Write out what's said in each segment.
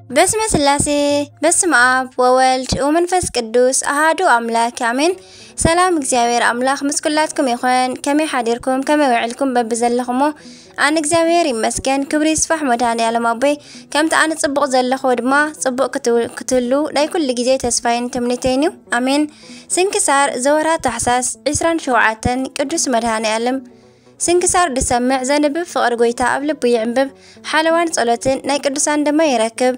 በስመ ስላሴ፣ በስመ ኣብ ወወልድ ወመንፈስ ቅዱስ ኣሃዱ ኣምላክ ኣሜን። ሰላም እግዚኣብሔር ኣምላኽ ምስ ኩላትኩም ይኹን። ከመይ ሓዲርኩም? ከመይ ውዕልኩም? በብዘለኹሞ ኣነ እግዚኣብሔር ይመስገን። ክብሪ ይስፋሕ መድኃኔ ዓለም ኣቦይ። ከምቲ ኣነ ጽቡቕ ዘለኹ ድማ ጽቡቕ ክትው-፣ ክትህሉ ናይ ኩሉ ግዜ ተስፋይን ትምኒተይን እዩ። ኣሜን። ስንክሳር ዘወርሃ ታሕሳስ ዕስራን ሸውዓተን ቅዱስ መድኃኔ ዓለም። ስንክሳር ድሰምዕ ዘንብብ ፍቕሪ ጎይታ ኣብ ልቡ ይዕንብብ። ሓለዋን ጸሎትን ናይ ቅዱሳን ደማ ይረክብ።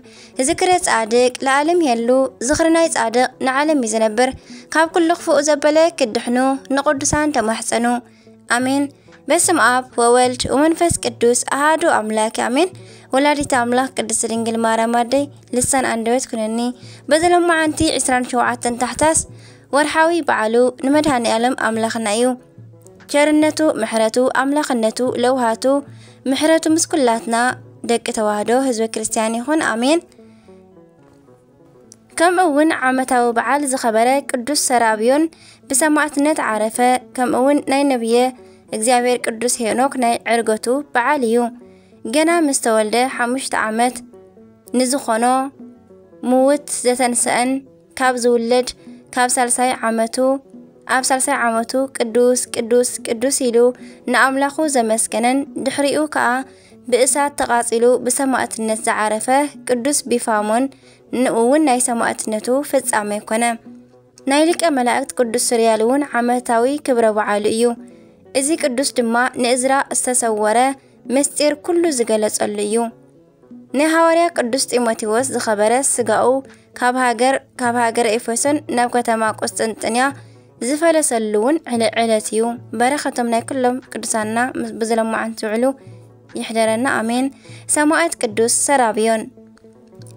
ዝክረ ጻድቅ ለዓለም የሉ። ዝኽሪ ናይ ጻድቅ ንዓለም እዩ ዝነብር። ካብ ኩሉ ክፉእ ዘበለ ክድሕኑ ንቅዱሳን ተማሕጸኑ። ኣሜን። በስም ኣብ ወወልድ ወመንፈስ ቅዱስ ኣሃዱ ኣምላክ ኣሜን። ወላዲት ኣምላክ ቅድስት ድንግል ማርያም ኣደይ ልሳን ኣንደበት ኩነኒ። በዚ ሎማዓንቲ ዕስራን ሸውዓተን ታሕሳስ ወርሓዊ በዓሉ ንመድኃኔ ዓለም ኣምላኽና እዩ። ቸርነቱ፣ ምሕረቱ፣ ኣምላኽነቱ፣ ለውሃቱ፣ ምሕረቱ ምስ ኩላትና ደቂ ተዋህዶ ህዝበ ክርስቲያን ይኹን። ኣሜን። ከምኡ እውን ዓመታዊ በዓል ዝኸበረ ቅዱስ ሰራብዮን ብሰማዕትነት ዓረፈ። ከምኡ እውን ናይ ነቢየ እግዚኣብሔር ቅዱስ ሄኖክ ናይ ዕርገቱ በዓል እዩ። ገና ምስ ተወልደ ሓሙሽተ ዓመት ንዝኾኖ ምውት ዘተንሰአን ካብ ዝውለድ ካብ ሳልሳይ ዓመቱ፣ ኣብ ሳልሳይ ዓመቱ ቅዱስ፣ ቅዱስ፣ ቅዱስ ኢሉ ንኣምላኹ ዘመስገነን ድሕሪኡ ከኣ ብእሳት ተቓጺሉ ብሰማዕትነት ዝዓረፈ ቅዱስ ቢፋሞን ንኡ እውን ናይ ሰማዕትነቱ ፍጻሜ ኮነ። ናይ ሊቀ መላእክት ቅዱስ ሱርያል እውን ዓመታዊ ክብረ በዓሉ እዩ። እዚ ቅዱስ ድማ ንእዝራ ዝተሰወረ ምስጢር ኩሉ ዝገለጸሉ እዩ። ንሃዋርያ ቅዱስ ጢሞቴዎስ ዝኸበረ ስጋኡ ካብ ሃገር፣ ካብ ሃገረ ኤፌሶን ናብ ከተማ ቁስጥንጥንያ ዝፈለሰሉ እውን ዕለ-፣ ዕለት እዩ። በረኸቶም ናይ ኩሎም ቅዱሳንና ምስ ብዝለማዓን ዝውዕሉ ይሕደረና። ኣሜን። ሰማዕት ቅዱስ ሰራብዮን።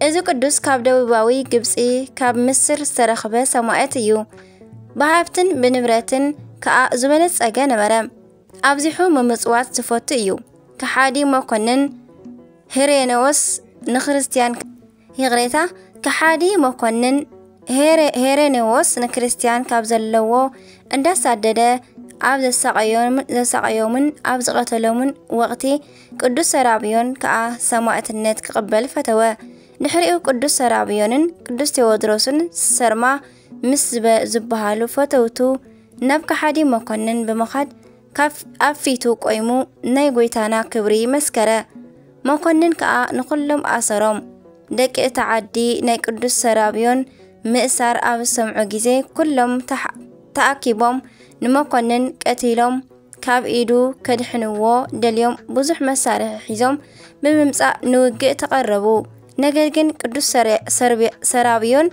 እዚ ቅዱስ ካብ ደቡባዊ ግብጺ፣ ካብ ምስር ዝተረኽበ ሰማዕት እዩ። ብሃብትን ብንብረትን ከኣ ዝበለጸገ ነበረ። ኣብዚሑ ምምጽዋት ዝፈቱ እዩ። ከሓዲ መኮንን ሄሬኔዎስ ንክርስትያን፣ ይቕሬታ፣ ከሓዲ መኮንን ሄሬ-፣ ሄሬኔዎስ ንክርስትያን ካብ ዘለዎ እንዳሳደደ ኣብ ዘሳቐዮም-፣ ዘሳቐዮምን ኣብ ዝቐተሎምን ወቕቲ ቅዱስ ሰራብዮን ከኣ ሰማዕትነት ክቕበል ፈተወ። ድሕሪኡ ቅዱስ ሰራብዮንን ቅዱስ ቴዎድሮስን ሰርማ ምስ ዝበ-፣ ዝበሃሉ ፈተውቱ ናብ ከሓዲ መኮንን ብምኻድ ካብ ኣብ ፊቱ ቆይሙ ናይ ጎይታና ክብሪ መስከረ። መኮንን ከኣ ንኹሎም ኣሰሮም። ደቂ እታ ዓዲ ናይ ቅዱስ ሰራብዮን ምእሳር ኣብ ዝሰምዑ ግዜ ኩሎም ተሓ-፣ ተኣኪቦም ንመኮንን ቀቲሎም ካብ ኢዱ ከድሕንዎ ደልዮም ብዙሕ መሳርሒ ሒዞም ብምምጻእ ንውግእ ተቐረቡ። ነገር ግን ቅዱስ ሰረ-፣ ሰርቢ-፣ ሰራብዮን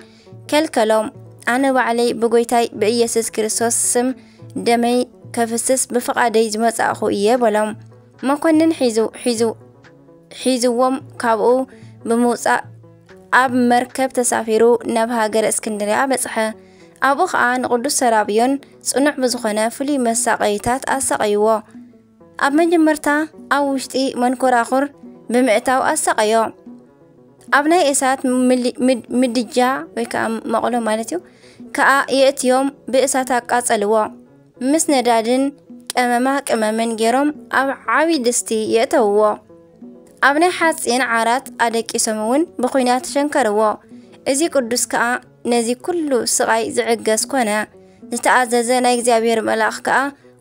ከልከሎም። ኣነ ባዕለይ ብጎይታይ ብኢየሱስ ክርስቶስ ስም ደመይ ከፍስስ ብፍቓደይ ዝመጻእኹ እየ በሎም። መኮንን ሒዙ-፣ ሒዙ-፣ ሒዝዎም ካብኡ ብምውጻእ ኣብ መርከብ ተሳፊሩ ናብ ሃገረ እስክንድርያ በጽሐ። ኣብኡ ኸኣ ንቅዱስ ሰራብዮን ጽኑዕ ብዝኾነ ፍሉይ መሳቐይታት ኣሳቐይዎ። ኣብ መጀመርታ ኣብ ውሽጢ መንኮራኹር ብምእታው ኣሳቐዮ። ኣብ ናይ እሳት ምል-፣ ምድ-፣ ምድጃ ወይ ከኣ መቕሎ ማለት እዩ፣ ከኣ የእትዮም ብእሳት ኣቃጸልዎ። ምስ ነዳድን ቀመማ ቅመምን ገይሮም ኣብ ዓቢ ድስቲ የእተውዎ። ኣብ ናይ ሓጺን ዓራት ኣደቂሶም እውን ብኹናት ሸንከርዎ። እዚ ቅዱስ ከኣ ነዚ ኩሉ ስቓይ ዝዕገስ ኮነ። ዝተኣዘዘ ናይ እግዚኣብሔር መልኣኽ ከኣ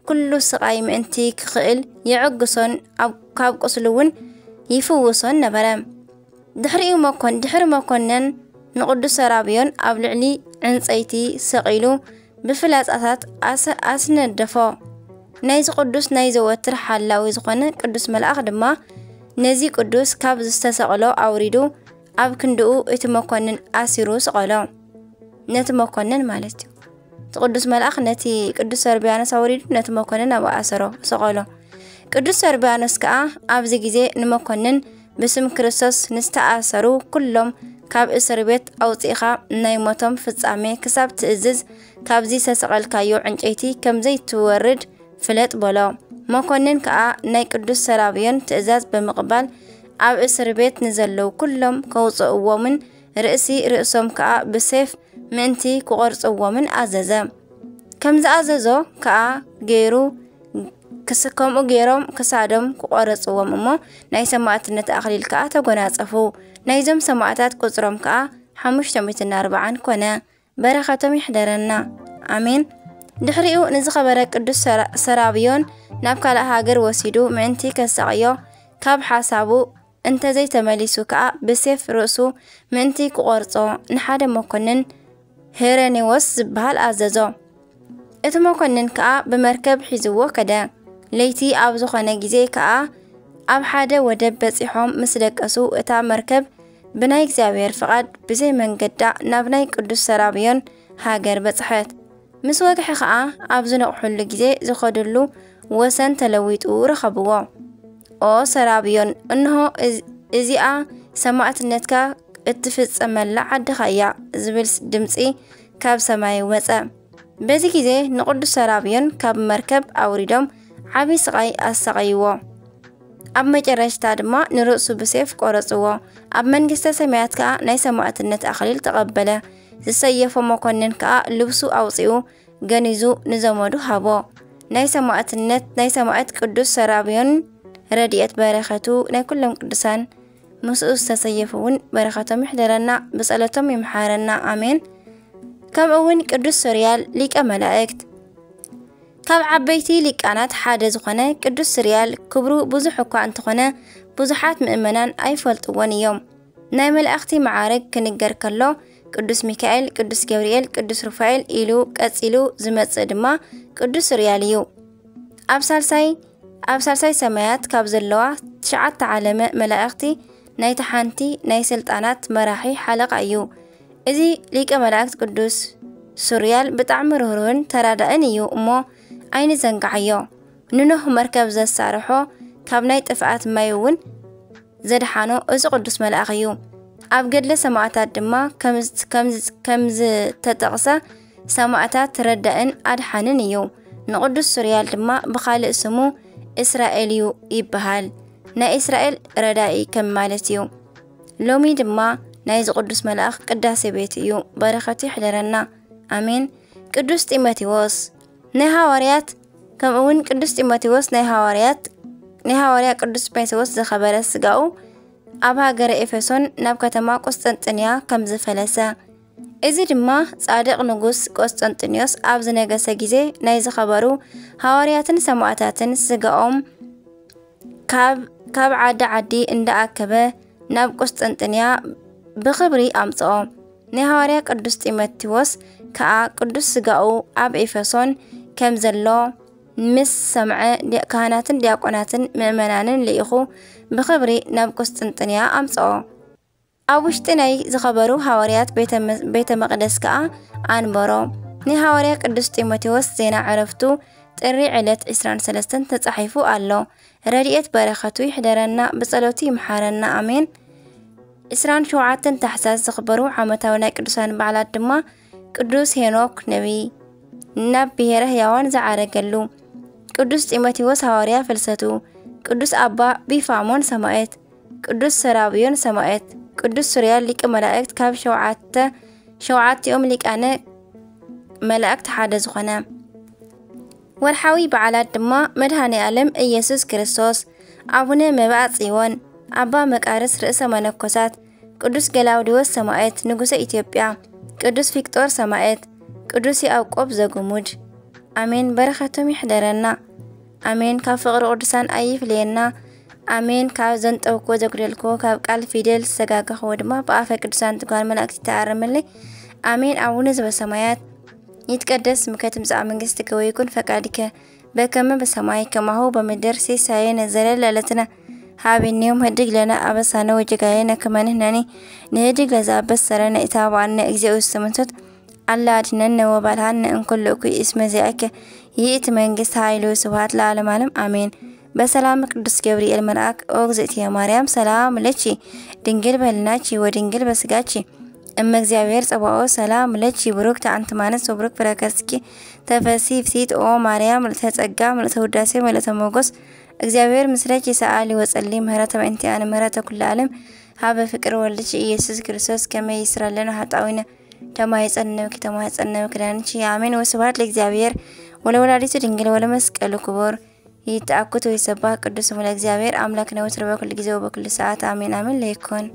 ኩሉ ስቓይ ምእንቲ ክኽእል የዕግሶን ኣብ-፣ ካብ ቁስሉ እውን ይፍውሶን ነበረ። ድሕሪኡ መኮን-፣ ድሕሪ መኮነን ንቅዱስ ሰራብዮን ኣብ ልዕሊ ዕንጸይቲ ሰቒሉ ብፍላጻታት ኣሰ-፣ ኣስነደፎ። ናይዚ ቅዱስ ናይ ዘወትር ሓላዊ ዝኾነ ቅዱስ መልኣኽ ድማ ነዚ ቅዱስ ካብ ዝተሰቕሎ ኣውሪዱ ኣብ ክንድኡ እቲ መኮንን ኣሲሩ ሰቐሎ። ነቲ መኮንን ማለት እዩ። እቲ ቅዱስ መልኣኽ ነቲ ቅዱስ ሰርብያኖስ ኣውሪዱ ነቲ መኮንን ኣብኡ ኣሰሮ፣ ሰቐሎ። ቅዱስ ሰርብያኖስ ከኣ ኣብዚ ግዜ ንመኮንን ብስም ክርስቶስ ንዝተኣሰሩ ኩሎም ካብ እስር ቤት ኣውጺእኻ ናይ ሞቶም ፍጻሜ ክሳብ ትእዝዝ ካብዚ ዝተሰቐልካዮ ዕንጨይቲ ከም ዘይትወርድ ፍለጥ በሎ። መኮንን ከኣ ናይ ቅዱስ ሰራብዮን ትእዛዝ ብምቕባል ኣብ እስር ቤት ንዘለዉ ኩሎም ከውጽእዎምን ርእሲ ርእሶም ከኣ ብሴፍ ምእንቲ ክቖርጽዎምን ኣዘዘ። ከም ዝኣዘዞ ከኣ ገይሩ ክስ-፣ ከምኡ ገይሮም ክሳዶም ክቖረጽዎም እሞ፣ ናይ ሰማዕትነት ኣኽሊል ከኣ ተጎናጸፉ። ናይዞም ሰማዕታት ቁጽሮም ከኣ ሓሙሽተ ሚእትን ኣርባዓን ኮነ። በረኸቶም ይሕደረና። ኣሜን። ድሕሪኡ ንዝኸበረ ቅዱስ ሰራ-፣ ሰራብዮን ናብ ካልእ ሃገር ወሲዱ ምእንቲ ከሳቕዮ፣ ካብ ሓሳቡ እንተዘይተመሊሱ ከኣ ብሴፍ ርእሱ ምእንቲ ክቖርጾ ንሓደ መኮንን ሄሬኔዎስ ዝበሃል ኣዘዞ። እቲ መኮንን ከኣ ብመርከብ ሒዝዎ ከደ። ለይቲ ኣብ ዝኾነ ግዜ ከኣ ኣብ ሓደ ወደብ በጺሖም ምስ ደቀሱ፣ እታ መርከብ ብናይ እግዚኣብሔር ፍቓድ ብዘይ መንገዳ ናብ ናይ ቅዱስ ሰራብዮን ሃገር በጽሐት። ምስ ወግሐ ኸኣ ኣብ ዝነቕሑሉ ግዜ ዝኸዱሉ ወሰን ተለዊጡ ረኸብዎ። ኦ ሰራብዮን፣ እንሆ፣ እዚ-፣ እዚኣ ሰማዕትነትካ እትፍጸመላ ዓድኻ እያ፣ ዝብል ድምጺ ካብ ሰማይ ወጸ። በዚ ግዜ ንቅዱስ ሰራብዮን ካብ መርከብ ኣውሪዶም ዓቢ ስቓይ ኣሳቐይዎ። ኣብ መጨረሽታ ድማ ንርእሱ ብሴፍ ቆረጽዎ። ኣብ መንግስተ ሰማያት ከኣ ናይ ሰማዕትነት ኣኽሊል ተቐበለ። ዝሰየፎ መኮንን ከኣ ልብሱ ኣውጺኡ ገኒዙ ንዘመዱ ሃቦ። ናይ ሰማዕትነት፣ ናይ ሰማዕት ቅዱስ ሰራብዮን ረድኤት በረኸቱ ናይ ኩሎም ቅዱሳን ምስኡ ዝተሰየፉ እውን በረኸቶም ይሕደረና፣ ብጸሎቶም ይምሓረና። ኣሜን። ከምኡ እውን ቅዱስ ሱርያል ሊቀ መላእክት ካብ ዓበይቲ ሊቃናት ሓደ ዝኾነ ቅዱስ ሱርያል ክብሩ ብዙሕ እኳ እንተኾነ፣ ብዙሓት ምእመናን ኣይፈልጥዎን እዮም። ናይ መላእኽቲ መዓርግ ክንገር ከሎ፣ ቅዱስ ሚካኤል፣ ቅዱስ ገብርኤል፣ ቅዱስ ሩፋኤል ኢሉ ቀጺሉ ዝመጽእ ድማ ቅዱስ ሱርያል እዩ። ኣብ ሳልሳይ፣ ኣብ ሳልሳይ ሰማያት ካብ ዘለዋ ትሽዓተ ዓለመ መላእኽቲ ናይታ ሓንቲ ናይ ስልጣናት መራሒ ሓለቓ እዩ። እዚ ሊቀ መላእክት ቅዱስ ሱርያል ብጣዕሚ ርህሩህን ተራዳእን እዩ እሞ ኣይንዘንግዓዮ። ንኖህ መርከብ ዘሳርሖ፣ ካብ ናይ ጥፍኣት ማይ እውን ዘድሓኖ እዚ ቅዱስ መልኣኽ እዩ። ኣብ ገድለ ሰማዕታት ድማ ከም፣ ከም፣ ከም ዝተጠቕሰ ሰማዕታት ረዳእን ኣድሓንን እዩ። ንቅዱስ ሱርያል ድማ ብኻልእ ስሙ እስራኤል እዩ ይበሃል። ናይ እስራኤል ረዳኢ ከም ማለት እዩ። ሎሚ ድማ ናይዚ ቅዱስ መልኣኽ ቅዳሴ ቤት እዩ። በረኸቱ ይሕደረና። ኣሜን። ቅዱስ ጢሞቴዎስ ናይ ሃዋርያት፣ ከምኡ እውን ቅዱስ ጢሞቴዎስ ናይ ሃዋርያት፣ ናይ ሃዋርያ ቅዱስ ጢሞቴዎስ ዝኸበረ ስጋኡ ኣብ ሃገረ ኤፌሶን ናብ ከተማ ቁስጥንጥንያ ከም ዝፈለሰ፣ እዚ ድማ ጻድቕ ንጉስ ቆስጠንጢኖስ ኣብ ዝነገሰ ግዜ ናይ ዝኸበሩ ሃዋርያትን ሰማዕታትን ስጋኦም ካብ፣ ካብ ዓዲ ዓዲ እንዳኣከበ ናብ ቁስጥንጥንያ ብኽብሪ ኣምጽኦ። ናይ ሃዋርያ ቅዱስ ጢሞቴዎስ ከኣ ቅዱስ ስጋኡ ኣብ ኤፌሶን ከም ዘሎ ምስ ሰምዐ፣ ዲ-፣ ካህናትን ዲያቆናትን ምእመናንን ልኢኹ ብኽብሪ ናብ ቁስጥንጥንያ ኣምጽኦ። ኣብ ውሽጢ ናይ ዝኸበሩ ሃዋርያት ቤተ መ-፣ ቤተ መቕደስ ከኣ ኣንበሮ። ናይ ሃዋርያ ቅዱስ ጢሞቴዎስ ዜና ዕረፍቱ ጥሪ ዕለት ዕስራን ሰለስተን ተጻሒፉ ኣሎ። ረድኤት በረኸቱ ይሕደረና፣ ብጸሎቱ ይምሓረና። ኣሜን። ዕስራን ሸውዓተን ታሕሳስ ዝኽበሩ ዓመታዊ ናይ ቅዱሳን በዓላት ድማ ቅዱስ ሄኖክ ነቢይ ናብ ብሔረ ሕያዋን ዝዓረገሉ፣ ቅዱስ ጢሞቴዎስ ሃዋርያ ፍልሰቱ፣ ቅዱስ ኣባ ቢፋሞን ሰማዕት፣ ቅዱስ ሰራብዮን ሰማዕት፣ ቅዱስ ሱርያል ሊቀ መላእክት ካብ ሸውዓተ፣ ሸውዓቲኦም ሊቃነ መላእክት ሓደ ዝኾነ። ወርሓዊ በዓላት ድማ መድኃኔ ዓለም ኢየሱስ ክርስቶስ፣ ኣቡነ መብዓ ጽዮን፣ ኣባ መቃርስ ርእሰ መነኮሳት፣ ቅዱስ ገላውዲዎስ ሰማዕት ንጉሰ ኢትዮጵያ፣ ቅዱስ ፊቅጦር ሰማዕት፣ ቅዱስ ያዕቆብ ዘጉሙድ። ኣሜን። በረኸቶም ይሕደረና። ኣሜን። ካብ ፍቕሪ ቅዱሳን ኣይፍለየና። ኣሜን። ካብ ዘንጠብክዎ ዘጉደልክዎ፣ ካብ ቃል ፊደል ዝተጋገኽዎ ድማ ብኣፈ ቅዱሳን ትጓን መላእክት ይተኣረመለይ። ኣሜን። ኣቡነ ዘበሰማያት ይትቀደስ ስምከ ትምጻእ መንግስትከ ወይኩን ፈቃድከ በከመ በሰማይ ከማሁ በምድር። ሲሳየነ ዘለለ ዕለትነ ሀበነ ዮም፣ ህድግ ለነ አበሳነ ወጌጋየነ ከመ ንሕነኒ ንህድግ ለዘአበሰለነ ኢታብአነ። እግዚኦ ውስተ መንሱት አላ አድነነ ወባልሃነ እምኩሉ እኩይ እስመ ዚአከ ይእቲ መንግስት ኃይል ወስብሐት ለዓለመ ዓለም አሜን። በሰላም ቅዱስ ገብርኤል መልአክ ኦ እግዝእትየ ማርያም ሰላም ለኪ ድንግል በህልናኪ ወድንግል በስጋኪ እመ እግዚአብሔር ጸባኦት ሰላም ለኪ ብሩክት አንቲ እምአንስት ወብሩክ ፍሬ ከርስኪ ተፈሲ ፍሲት ኦ ማርያም ምልእተ ጸጋ ምልእተ ውዳሴ ምልእተ ሞገስ እግዚአብሔር ምስለኪ ሰአሊ ወጸሊ ምህረተ በእንቲአነ ምህረተ ኩሉ ዓለም ሀበ ፍቅር ወልድኪ ኢየሱስ ክርስቶስ ከመ ይስረለነ ኃጣዊነ ተማይጸነብኪ ተማይጸነብኪ ዳንቺ አሜን። ወስብሐት ለእግዚአብሔር ወለወላዲቱ ድንግል ወለመስቀሉ ክቡር። ይተኣኩት ወይ ሰባህ ቅዱስ ስሙ ለእግዚኣብሔር ኣምላክ ነውትር በኩሉ ግዜ ወበኩሉ ሰዓት ኣሜን ኣሜን ለይኩን።